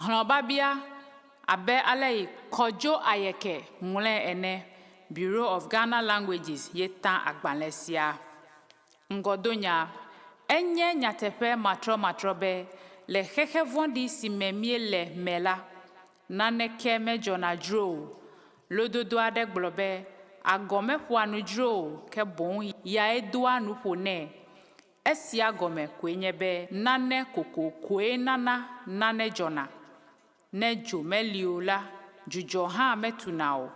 Hlɔ̃biabia abe ale yi Kɔdzo Ayeke ŋlɔe ene, Bureau of Ghana Languages ye ta agbalẽ sia. Ŋgɔdonya, Enye nyateƒe matrɔmatrɔ be le xexe vɔ̃ɖi si me míele me la, naneke medzɔna dzro o. Lododo aɖe gblɔ be, Agɔ meƒoa nu dzro o, ke boŋ yae doa nuƒo nɛ. Esia gɔme koe nye be nane kokokoe nana nane dzɔna. Ne dzo meli o la, dzudzɔ hã metuna o.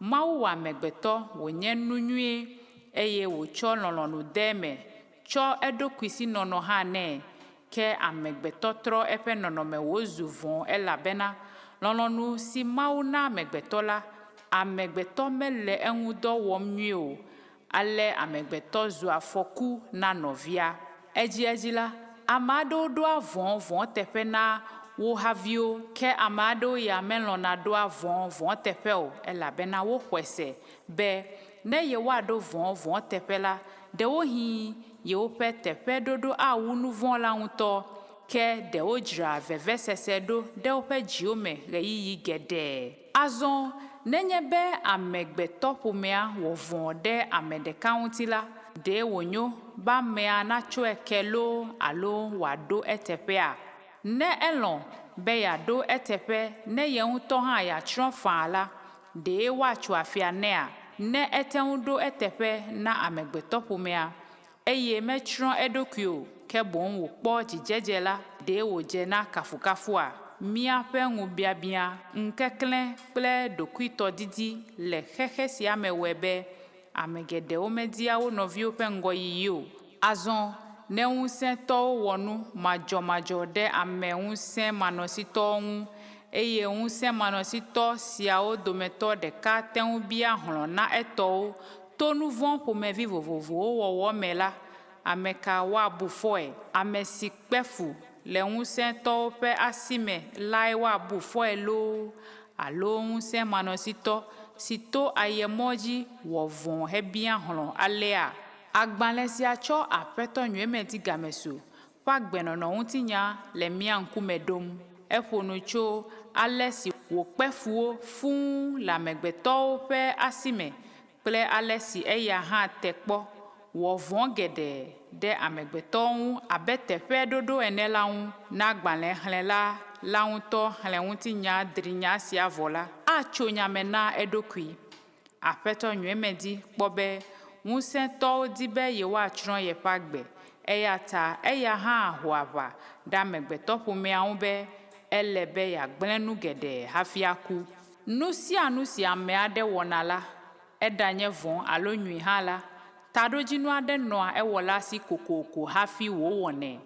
Mawu wɔ amegbetɔ wònye nu nyui eye wòtsɔ lɔlɔ̃nu de eme tsɔ eɖokuisinɔnɔ hã nɛ. Ke amegbetɔ trɔ eƒe nɔnɔme wòzu vɔ̃ elabena lɔlɔ̃nu si Mawu na amegbetɔ la, amegbetɔ mele eŋu dɔ wɔm nyuie o. Ale amegbetɔ zua afɔku na nɔvia. Edziedzi la, ame aɖewo ɖoa vɔ̃ vɔ̃ teƒe na wo haviwo, ke ame aɖewo ya melɔ̃na ɖoa vɔ̃ vɔ̃ teƒe o, elabena woxɔe se be ne yewoaɖo vɔ̃ vɔ̃ teƒe la, ɖewohĩ yewoƒe teƒeɖoɖo awu nu vɔ̃ la ŋutɔ. Ke ɖe wodzraa vevesese ɖo ɖe woƒe dziwo me ɣeyiɣi geɖe. Azɔ nenye be amegbetɔƒomea wɔ vɔ̃ ɖe ame ɖeka ŋuti la, ɖe wònyo be amea natsɔe ke loo alo wòaɖo eteƒea? Ne elɔ̃ be yeaɖo eteƒe ne ye ŋutɔ hã yeatsrɔ̃ faa la, ɖe woatso afia nɛa? Ne ete ŋu ɖo eteƒe na amegbetɔƒomea, eye metsrɔ̃ eɖokui o, ke boŋ wòkpɔ dzidzedze la, ɖe wòdze na kafukafua? Míaƒe ŋubiabiã, ŋukeklẽ kple ɖokuitɔdidi le xexe sia me wɔe be ame geɖewo media wo nɔviwo ƒe ŋgɔyiyi o. Azɔ, ne ŋusẽtɔwo wɔ nu madzɔmadzɔ ɖe ame ŋusẽmanɔsitɔwo ŋu eye ŋusẽmanɔsitɔ siawo dometɔ ɖeka te ŋu bia hlɔ̃ na etɔwo To nu vɔ̃ ƒomevi vovovowo wɔwɔ me la, ame ka woabu fɔe? Ame si kpe fu le ŋusẽtɔwo ƒe asi me lae woabu fɔe loo alo ŋusẽmanɔsitɔ si to ayemɔ dzi wɔ vɔ̃ hebia hlɔ̃ alea? Agbalẽ sia tsɔ Aƒetɔ Nyuiemedi Gamesu ƒe agbenɔnɔ ŋutinya le mía ŋkume ɖom. Eƒo nu tso ale si wòkpe fuwo fũu le amegbetɔwo ƒe asi me kple ale si eya hã te kpɔ wɔ vɔ̃ geɖe ɖe amegbetɔwo ŋu abe teƒeɖoɖo ene la ŋu. Ne agbalẽxlẽla la ŋutɔ xlẽ ŋutinya drinya sia vɔ la, atso nya me na eɖokui. Aƒetɔ Nyuiemedi kpɔ be ŋusẽtɔwo di be yewoatsrɔ̃ yeƒe agbe, eya ta eya hã ho aʋa ɖe amegbetɔƒomea ŋu be ele be yeagblẽ nu geɖe hafi aku. Nu sia nu si ame aɖe wɔna la, eɖanye vɔ̃ alo nyui hã la, taɖodzinu aɖe nɔa ewɔla si kokoko hafi wòwɔnɛ.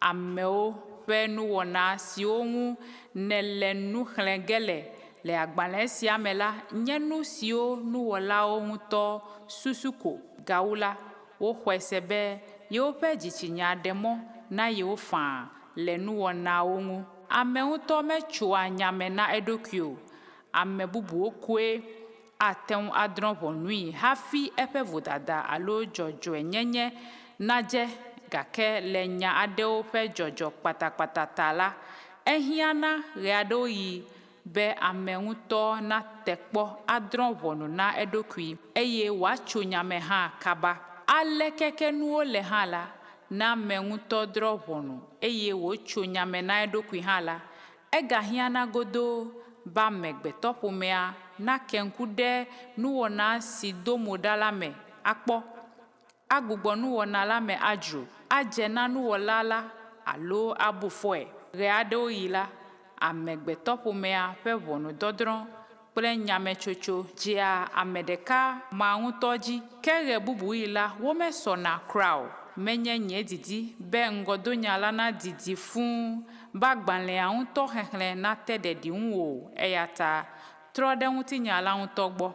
Amewo ƒe nuwɔna siwo ŋu nèle nu xlẽ ge le le agbalẽ sia me la nye nu siwo nuwɔlawo ŋutɔ susu ko. Gawu la, woxɔe se be yewoƒe dzitsinya ɖe mɔ na yewo faa le nuwɔnawo ŋu. Ame ŋutɔ metsoa nya me na eɖokui o, ame bubuwo koe ate ŋu adrɔ̃ ʋɔnui hafi eƒe vodada alo dzɔdzɔenyenye nadze, gake le nya aɖewo ƒe dzɔdzɔ kpatakpata ta la, ehiãna ɣeaɖewoɣi be ame ŋutɔ nate kpɔ adrɔ̃ ʋɔnu na eɖokui eye wòatso nya me hã kaba. Aleke ke nuwo le hã la, ne ame ŋutɔ drɔ̃ ʋɔnu eye wòtso nya me na eɖokui hã la, Egahiãna godoo be amegbetɔƒomea nake ŋku ɖe nuwɔna si do mo ɖa la me akpɔ, agbugbɔ nuwɔna la me adzro, adze na nuwɔla la alo abu fɔe. Ɣeaɖewoɣi la, amegbetɔƒomea ƒe ʋɔnudɔdrɔ̃ kple nyametsotso dzea ame ɖeka ma ŋutɔ dzi, ke ɣebubuɣi la, womesɔna kura o. Menye nye didi be ŋgɔdonya la nadidi fũu be agbalẽa ŋutɔ xexlẽ nate ɖeɖi ŋuwò o, eya ta trɔ ɖe ŋutinya la ŋutɔ gbɔ.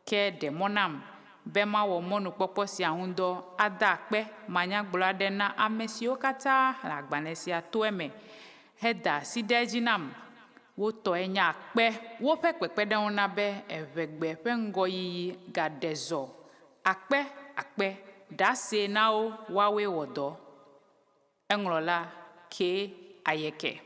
Ke ɖe mɔ nam be mawɔ mɔnukpɔkpɔ sia ŋudɔ ada akpe manyagblɔ aɖe na amesiwo katã xlẽ agbalẽ sia to eme heda asi ɖe edzi nam. Wo tɔe nye akpe. Woƒe kpekpeɖeŋu na be Eʋegbe ƒe ŋgɔyiyi gaɖe zɔ. Akpe, akpe, ɖasee na wo woawoe wɔ dɔ. Eŋlɔla, K. Ayeke.